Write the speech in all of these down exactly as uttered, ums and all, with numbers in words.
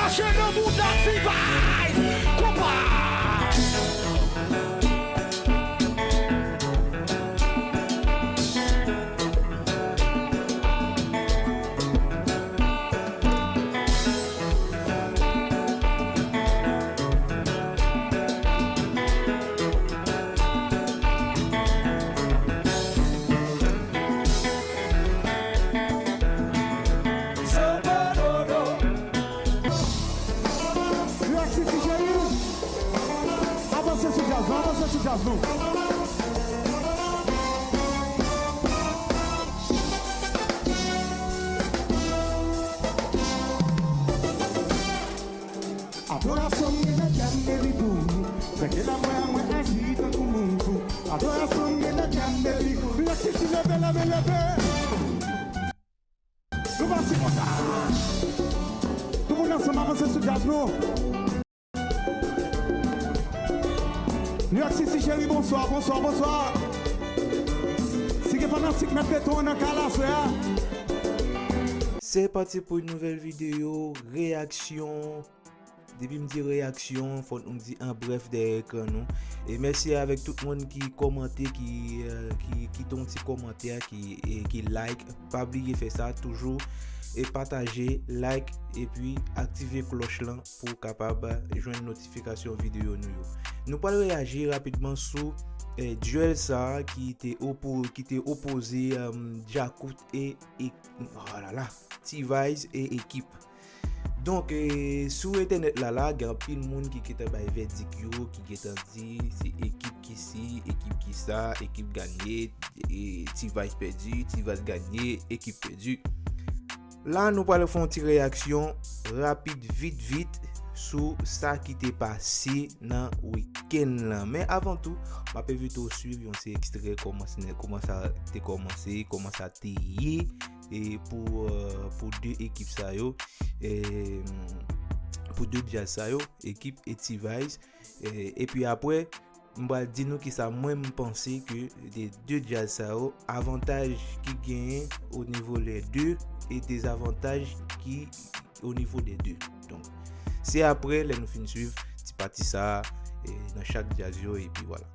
Mache nan bouda T-Vice, konpa. Reaksyon ti cheri. Avanse sou djaz nou, avanse sou djaz nou. Adorasyon m gen nan kè m, baby, pou ou. Fè ke lanmou an mwen aji tankou moun fou. Adorasyon m gen nan kè m, baby. Reaksyon ti leve, leve, leve. Nou pase konsa. Tout moun ansanm avanse sou djaz nou. New York City cheri, bonswa, bonswa, bonswa. Si gen fanatik Mèt Beton nan kay la aswè a. C'est parti pour une nouvelle vidéo, reaksyon. Depi m di reaksyon, fòk nou di an brèf dèyè ekran nou. E mèsi avèk tout moun ki kòmante, ki, euh, ki, ki kite yon ti kòmantè, ki, e ki like. Pa bliye fè sa toujou. E pataje, like, epi aktive klòch lan pou w kapab jwenn notifikasyon videyo nou yo. Nou pral reyaji rapidman sou, eh, dyèl sa a ki te opo-, ki te opoze, um, Djakout e, e, oh la la, T-Vice e Ekip. Donk, eh, sou entènèt la, la, gen anpil moun ki gentan bay vèdik yo, ki gentan di se Ekip ki si, Ekip ki sa, Ekip ganye, e T-Vice pèdi, T-Vice ganye, Ekip pèdi. La, nou pral fè yon ti reyaksyon rapid, vit, vit, sou sa ki te pase nan wikenn lan. Men avan tou, m ap envite w swiv yon ti ekstrè kòman, kòman sa te kòmanse, kòman sa te ye, e pou, euh, pou de ekip sa yo, e, pou de djaz sa yo, Ekip e T-Vice. E, epi apre, m pral di nou kisa mwen m panse ke de de djaz sa yo, avantaj ki genyen o nivo lè de e dezavantaj ki o nivo dè de. Donk, se apre, lè nou fin swiv ti pati sa a, e, nan chak djaz yo, epi vwala.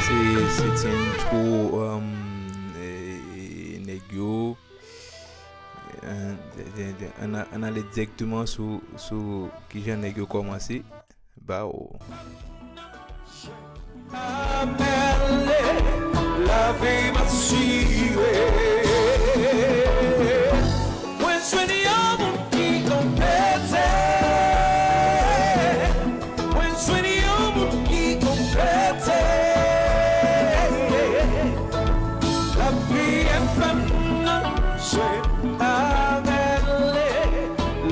Se, se ti intro, um, e, e, nèg yo. E, de, de, de, ann a-, ann ale dirèkteman sou, sou kijan nèg yo kòmanse. Ba w. Apèle lavi m asire. Mwen jwenn yon moun ki konplete. Mwen jwenn yon moun ki konplete. Lapriyè pa m nan, se avèk li,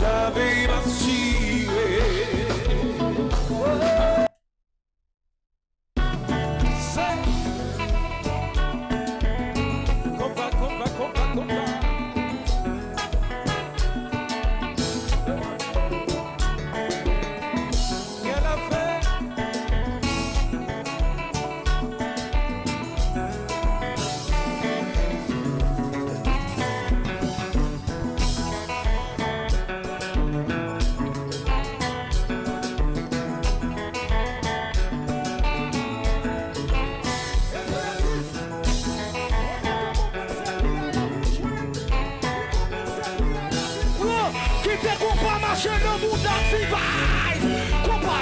lavi m asire. Se konpa, konpa, konpa, konpa. Kite konpa mache nan bouda T-Vice. Konpa.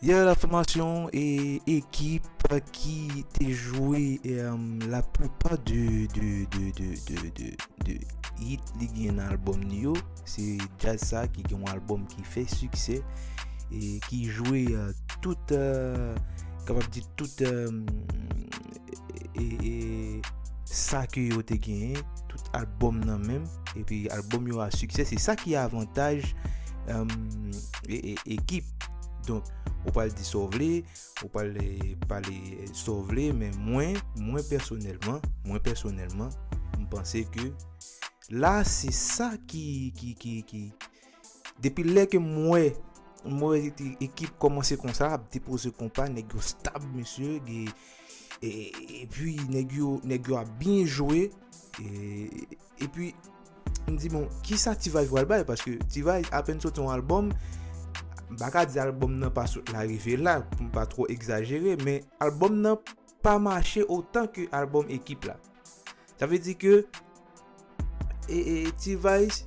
Yeah, la fòmasyon e ekip ki te jwe, em, la plipa de, de, de, de, de, de, de hit li gen nan albòm li yo. Se djaz sa ki gen yon albòm ki fè siksè e ki jwe, eh, tout, eh, kapab di tout, em, e, e sa ke yo te genyen, tout albòm nan menm, epi albòm yo a siksè, se sa ki avantaj, em, e, e, ekip. Donk, ou pral di sa w vle, ou pral, eh, pale, eh, sa w vle, men mwen, mwen pèsonèlman, mwen pèsonèlman, m panse ke la, se sa ki, ki, ki, ki, depi lè ke m wè, m wè e-, ekip kòmanse konsa, ap depoze konpa, nèg yo stab, mesye, gen, e, epi nèg yo, nèg yo ap byen jwe, e, epi m di, bon, kisa T-Vice pral bay? Paske T-Vice apèn soti yon albòm, m pa ka di albòm nan pa sot la rive la, pou m pa twò egzajere, men albòm nan pa mache otan ke albòm ekip la. Sa vle di ke, e, e, T-Vice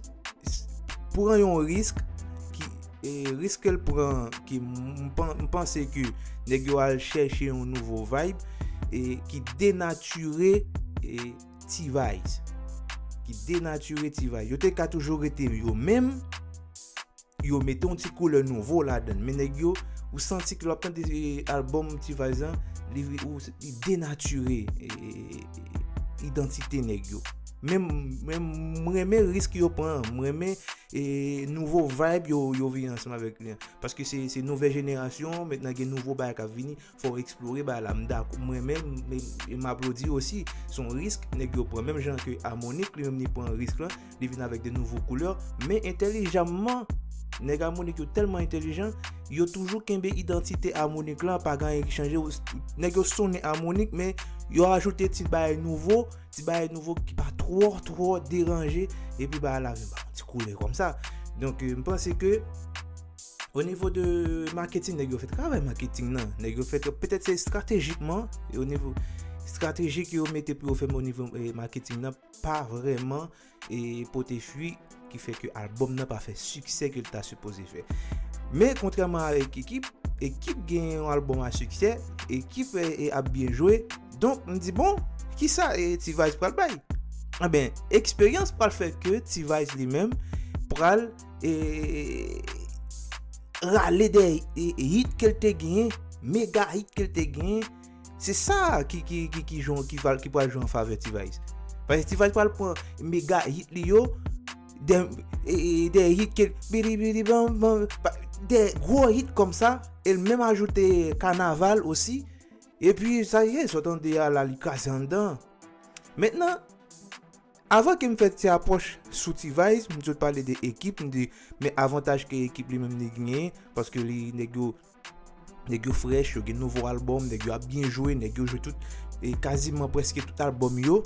s-, pran yon risk ki, e, risk ke l pran, ki m, m pan-, m panse ke nèg yo al chèche yon nouvo vibe, e, ki denatire, e, T-Vice. Ki denatire T-Vice. Yo te ka toujou rete yo menm, yo mete yon ti koulè nouvo ladan l. Men nèg yo, ou santi ke lè w ap tande, e, albòm T-Vice lan, li, ou, li denatire, e, e, e, idantite nèg yo. Men, men m renmen risk yo pran, m renmen, e, nouvo vibe yo, yo vini ansanm avèk li an. Paske se, se nouvèl jenerasyon, mentnan gen nouvo bagay k ap vini, fò w eksplore bagay la. M dakò, mwen menm, m, m, m aplodi osi. Se yon risk nèg yo pran. Menm jan ke Harmonik, li menm li pran risk lan, li vin avèk de nouvo koulè. Men entèlijamman, nèg Harmonik yo tèlman entèlijan, yo toujou kenbe idantite Harmonik lan, pa gen anyen ki chanje. Ou, nèg yo sonnen Harmonik, men yo ajoute ti bagay nouvo, ti bagay nouvo ki pa twò, twò deranje, epi bagay la vin ba yon ti koulè kòmsa. Donk, euh, m panse ke o nivo de maketing, nèg yo fè travay maketing nan. Nèg yo fè, petèt se estratejikman, e o nivo estratejik yo mete pou yo fè, men o nivo, eh, maketing nan, pa vrèman, e, pote fwi, ki fè ke albòm nan pa fè siksè ke l ta sipoze fè. Men, kontrèman avèk Ekip, Ekip gen yon albòm a siksè, Ekip, e, e, ap byen jwe. Donk, m di, bon, kisa, e, T-Vice pral bay? Enben, eksperyans pral fè ke T-Vice li menm pral, e, rale de, e, hit ke l te genyen, mega hit ke l te genyen. Se sa ki, ki, ki, ki jwe, ki val, ki pral jwe an favè T-Vice. Paske T-Vice pral pran mega hit li yo, de, e, e, de hit ke, bidi, bidi, bam, bam, pa, de gwo hit kòmsa, e l menm ajoute kanaval osi, epi sa ye, sa w tande a la, li kraze anndan. Mentnan, avan ke m fè ti apwòch sou T-Vice, m sot pale de Ekip, m di, men avantaj ke Ekip li menm li genyen, paske li, nèg yo, nèg yo frèch, yo gen nouvo albòm, nèg yo ap byen jwe, nèg yo jwe tout, e kaziman prèske tout albòm yo.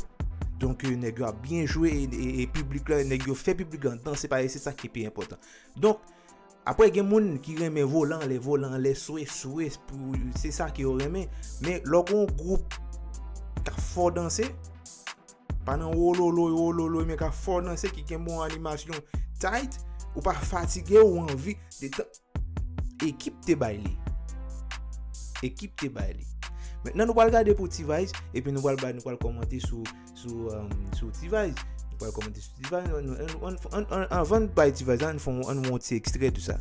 Donk, e, nèg yo ap byen jwe, e, e, e piblik la, nèg yo fè piblik la danse, paske se sa ki pi enpòtan. Donk, apre, gen moun ki renmen volan anlè, volan anlè, swe, swe, pou, se sa ke yo renmen. Men lè w gen yon gwoup k ap fè w danse, pa nan wololo, wololo, men k ap fè w danse, ki gen bon animasyon tight, ou pa fatige, ou anvi detan-, Ekip te bay li. Ekip te bay li. Mentnan, nou pral gade pou T-Vice, epi nou pral bay, nou pral kòmante sou, sou, um, sou T-Vice. Nou pral kòmante sou T-Vice. Nou, nou, ann, ann, ann, ann, anvan n bay T-Vice, ann fè yon, ann wè yon ti ekstrè de sa.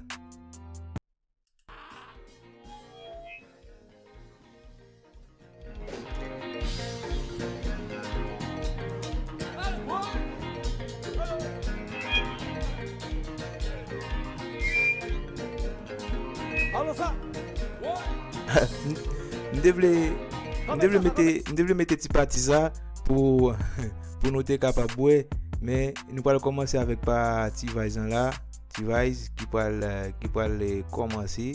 M te vle, m te vle mete, m te vle mete ti pati sa pou, pou nou te kapab wè, men nou pral kòmanse avèk pa T-Vice an la. T-Vice ki pral, ki pral, eh, kòmanse.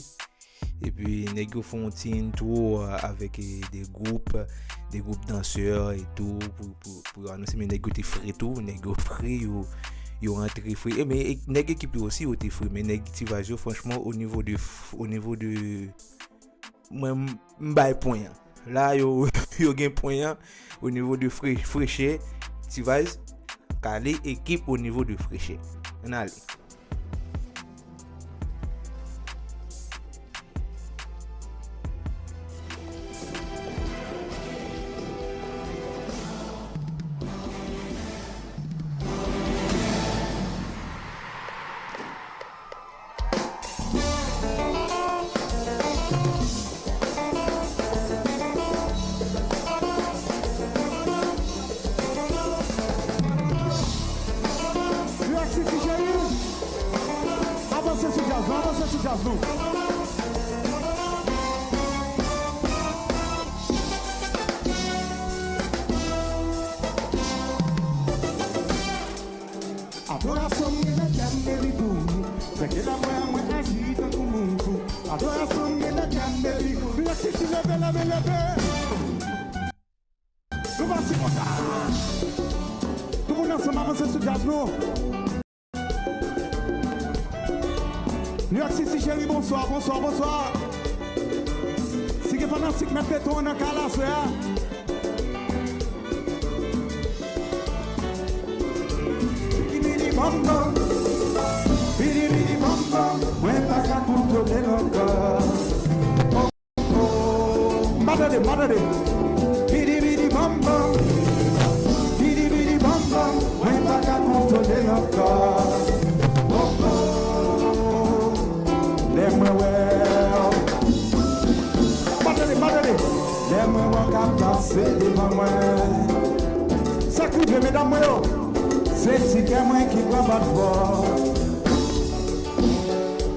Epi nèg yo fè yon ti intro, eh, avèk, eh, de gwoup, de gwoup dansè e tou pou, pou, pou yo anonse, men nèg yo te fre tou, nèg yo fre, yo, yo rantre fre. E men, e, nèg Ekip yo osi, yo te fre, men nèg T-Vice yo, franchman, o nivo de, o nivo de, mwen, m, m bay pwen an. La, yo, yo gen pwen an, o nivo de fre-, frechè, T-Vice. kale ekip o nivo de frechè. Ann ale. Yo, City Chéri, avanse sou djaz nou, avanse sou djaz nou. Adorasyon m gen nan kè m, baby, pou ou. Fè ke lanmou an mwen aji tankou moun fou. Adorasyon m gen nan kè m, baby. Lè City leve, leve, leve. Nou pati konsa. Tout moun ansanm avanse sou djaz nou. New York City Chéri, bonswa, bonswa, bonswa. Si gen fanatik Mèt Beton an nan kay la aswè a. Bidi bidi bam bam, bidi bidi bam bam, mwen pa ka kontwole l ankò. M pa tande, m pa tande. Bidi bidi bam bam. Bidi bidi bam bam. Mwen pa ka kontwole l ankò. Oh, oh. Lè mwen wè w. M pa tande, m pa tande. Lè mwen wè w k ap pase devan mwen. Sa k rive, medam mwen yo? Se ti kè mwen ki pran bat fò.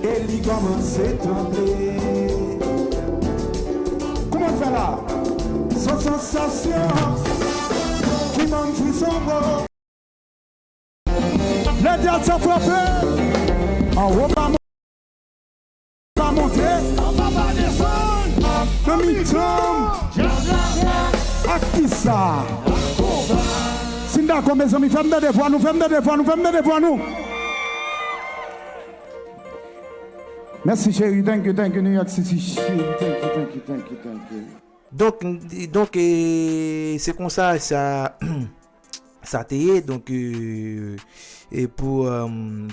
E li kòmanse tranble. Kòman fè la? Son sansasyon ki ban m frison, bro. Lè djaz sa frape, anwo pa monte, pa monte, anba pa desann, nan mitan ak kisa? Si n dakò, mezanmi, fè m tande vwa nou, fè m tande vwa nou, fè m tande vwa nou. Mèsi, cheri. Thank you, thank you, New York City, cheri. Thank you, thank you, thank you, thank you. Donk, donk, e, se konsa sa, sa te ye. Donk, e, e pou, e,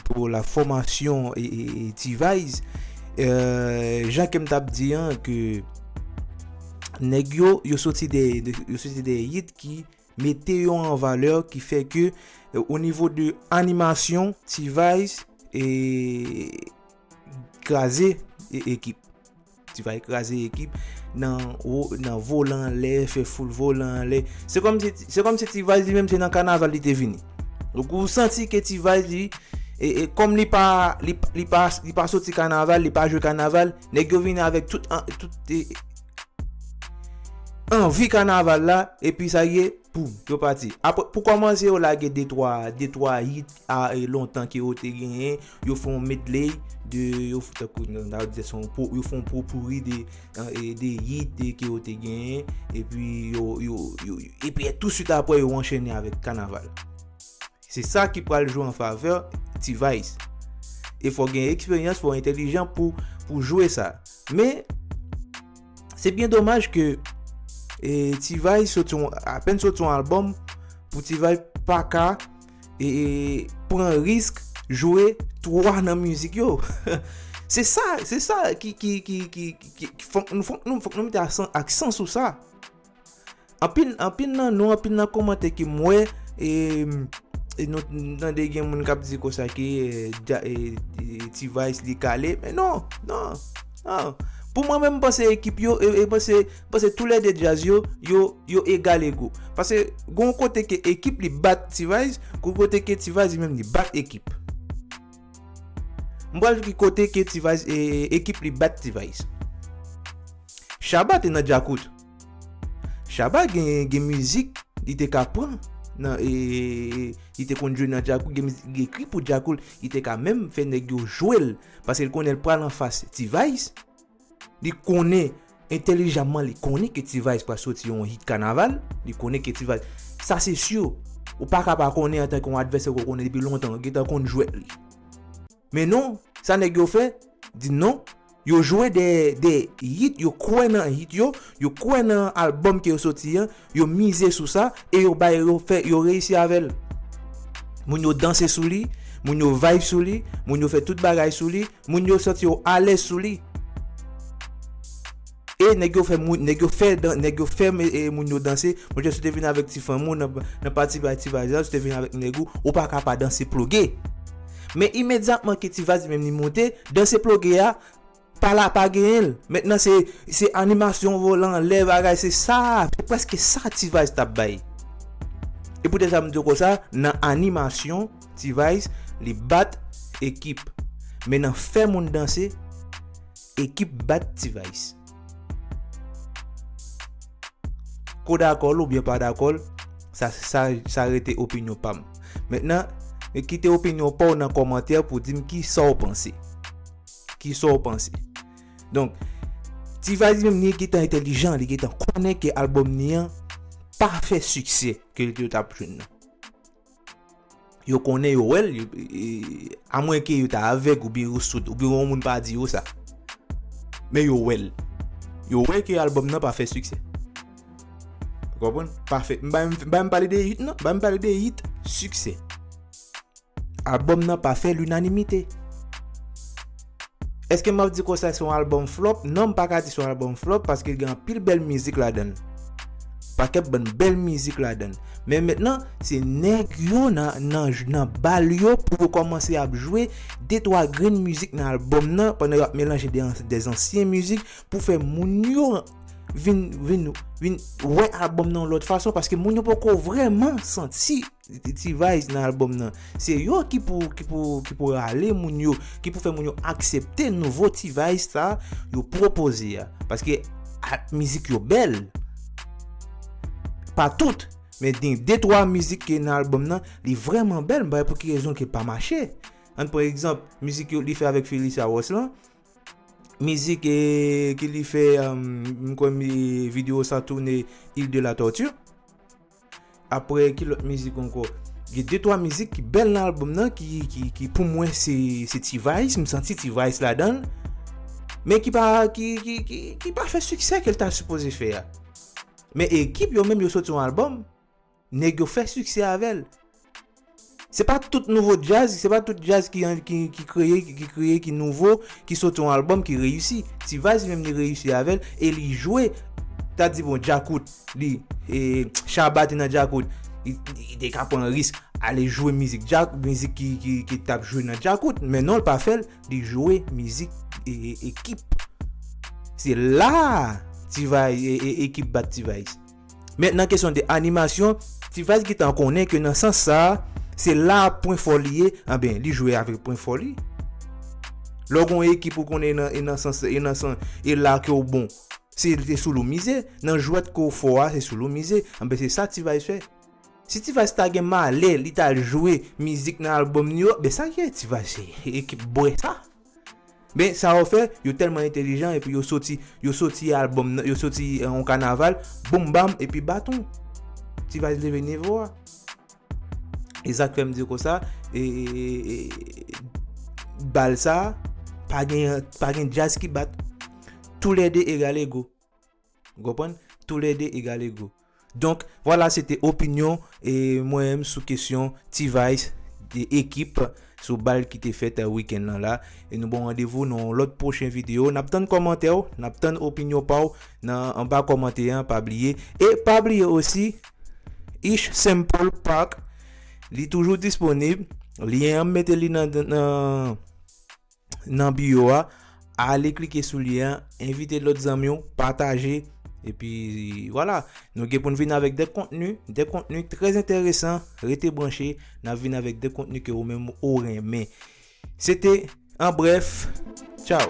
pou la fòmasyon e, e, e T-Vice, e, jan ke m t ap di an, ke nèg yo, yo soti de, de, yo soti de hit ki mete yo an valè, ki fè ke, e, o nivo de animasyon, T-Vice, e, kraze, e, ekip. T-Vice kraze ekip nan wo-, nan volan anlè, fè foul volan anlè. Se kòmsi, se kòmsi T-Vice li menm se nan kanaval li te vini. Donk ou santi ke T-Vice li, e, e, kòm li pa, li, li pa, li pa soti kanaval, li pa jwe kanaval, nèg yo vini avèk tout an-, tout, e, anvi kanaval la, epi sa ye, poum, yo pati. Apre, pou kòmanse, yo lage de twa, de twa hit a, e, lontan ke yo te genyen, yo fè yon medley de, yo f-, tankou, nou ta di se yon po-, yo fè yon popouri de, e, de hit de, ke yo te genyen, epi yo, yo, yo, epi touswit apre, yo anchene avèk kanaval. Se sa ki pral jwe an favè T-Vice. E fò gen eksperyans, fò entèlijan pou, pou jwe sa. Men, se byen domaj ke, e, T-Vice soti yon, apèn soti yon albòm, pou T-Vice pa ka, e, e, pran risk jwe twa nan mizik yo. Se sa, se sa ki, ki, ki, ki, ki, ki, fòk nou, fòk nou, fòk nou mete aksan, aksan sou sa. Anpil, anpil nan nou, anpil nan kòmantè ke m wè, e, e nou, nou tande gen moun k ap di konsa ke, e, dja-, e, e, T-Vice li kale, men non, non, non. Pou mwen menm, m panse ekip yo, e, e, m panse, m panse toulède djaz yo, yo, yo egal ego. Paske gon kote ke ekip li bat T-Vice, gon kote ke T-Vice li menm li bat ekip. M pral di ki kote ke T-Vice, e, ekip li bat T-Vice. Shabba te nan Djakout. Shabba gen, gen mizik li te ka pran nan, e, li te konn jwe nan Djakout, gen mizik li ekri pou Djakout, li te ka menm fè nèg yo jwe l, paske l konnen l pral anfas T-Vice. Li konnen, entèlijamman, li konnen ke T-Vice pral soti yon hit kanaval, li konnen ke T-Vice, sa se si, ou pa ka pa konnen antanke yon advèsè ke w konnen depi lontan, ou gentan konn jwèt li. Men non, sa nèg yo fè, di non, yo jwe de, de hit, yo kwè nan hit yo, yo kwè nan albòm ke yo soti an, yo mize sou sa, e yo bay, yo fè, yo reyisi avè l. Moun yo danse sou li, moun yo vibe sou li, moun yo fè tout bagay sou li, moun yo santi yo alèz sou li. E nèg yo fè moun, nèg yo fè dan-, nèg yo fè e, e moun yo danse. Monchè, si w te vin avèk ti fanm ou nan, nan pati bay T-Vice la, si w te vin avèk nèg ou, ou pa ka pa danse ploge. Men imedyatman ke T-Vice menm li monte, danse ploge a, pa la pa genyen l. Mentnan se, se animasyon volan anlè bagay, se sa, se prèske sa T-Vice t ap bay. E poutèt sa m di w konsa, nan animasyon, T-Vice, li bat Ekip. Men nan fè moun danse, Ekip bat T-Vice. Ke w dakò l oubyen pa dakò l, sa, sa, sa rete opinyon pa m. Mentnan, kite opinyon pa w nan kòmantè pou di m kisa w panse. Kisa w panse? Donk, T-Vice li menm li gentan entèlijan, li gentan konnen ke albòm li an pa fè siksè ke yo t ap jwenn nan. Yo konnen, yo wè l, yo, e, amwenke yo ta avèg oubyen yo soud, oubyen yon moun pa di yo sa. Men yo wè l. Yo wè ke albòm nan pa fè siksè. Ou konprann? Pa fè, m pa, m pa m pale de hit, non. M pa m pale de hit, siksè. Albòm nan pa fè linanimite. Èske m ap di konsa se yon albòm flòp? Non, m pa ka di se yon albòm flòp paske l gen anpil bèl mizik ladan l. Pakèt bann bèl mizik ladan l. Men mentnan, se nèg yo nan, nan, nan bal yo pou yo kòmanse ap jwe de twa grenn mizik nan albòm nan pandan y ap melanje de, de ansyen mizik pou fè moun yo vin, vin, vin wè albòm nan yon lòt fason paske moun yo poko vrèman santi T-Vice nan albòm nan. Se yo ki pou, ki pou, ki pou rale moun yo, ki pou fè moun yo aksepte nouvo T-Vice sa yo pwopoze a. Paske a, mizik yo bèl. Pa tout, men gen de twa mizik ke nan albòm nan, li vrèman bèl, m pa wè pou ki rezon ke pa mache. Ann pran egzanp, mizik yo li fè avèk Felisa Ross lan, mizik, e, ke li fè, um, m kwè mi videyo sa tounen Île de la Tortue. Apre, ki lòt mizik ankò? Gen de twa mizik ki bèl nan albòm nan, ki, ki, ki pou mwen se, se T-Vice, m santi T-Vice ladan l. Men ki pa, ki, ki, ki, ki pa fè siksè ke l ta sipoze fè a. Men Ekip yo menm yo soti yon albòm, nèg yo fè siksè avè l. Se pa tout nouvo djaz, se pa tout djaz ki, ki, ki kreye, ki kreye, ki nouvo, ki soti yon albòm ki reyisi. T-Vice menm li reyisi avè l e li jwe, ta di bon, Djakout, li, e, Shabba te nan Djakout, li, li te ka pran risk, ale jwe mizik Djak-, mizik ki, ki, ki t ap jwe nan Djakout, men non, l pa fè l, li jwe mizik, e, e, Ekip. Se la T-Vice, e, e, Ekip bat T-Vice. Men nan kesyon de animasyon, T-Vice gentan konnen ke nan sans sa, se la pwen fò li ye, anben, li jwe avèk pwen fò li. Lè w gen yon ekip ou konnen e nan, e nan sans, e nan sans, e la ke w bon, se, se sou li w mize, nan jwèt ke w fò a, se sou li w mize. Anben, se sa T-Vice fè. Si T-Vice ta gen malè, li ta jwe mizik nan albòm li yo, ben sa k ye, T-Vice se ekip bwè sa. Men sa yo fè, yo tèlman entèlijan epi yo soti, yo soti albòm nan, yo soti, eh, yon kanaval, boum bam, epi baton. T-Vice leve nivo a. E sa k fè m di konsa, e, e, e, e, bal sa, pa gen, pa gen djaz ki bat. Toulède egal ego. Ou konprann? Toulède egal ego. Donk, vwala, se te opinyon e mwen menm sou kesyon T-Vice de Ekip sou bal ki te fèt, eh, wikenn nan la. E nou ba w randevou nan yon lòt pwochen videyo. N ap tann kòmantè w, n ap tann opinyon pa w nan anba kòmantè an, pa bliye. E pa bliye osi, Ish Sample Pack, li toujou disponib. Lyen an, m mete li nan, nan, nan biyo a, ale klike sou lyen an, envite lòt zanmi w, pataje, epi vwala, nou gen pou n vin avèk de kontni, de kontni trè enteresan, rete branche, n ap vin avèk de kontni ke ou menm ou renmen. Se te, an brèf, tchaw.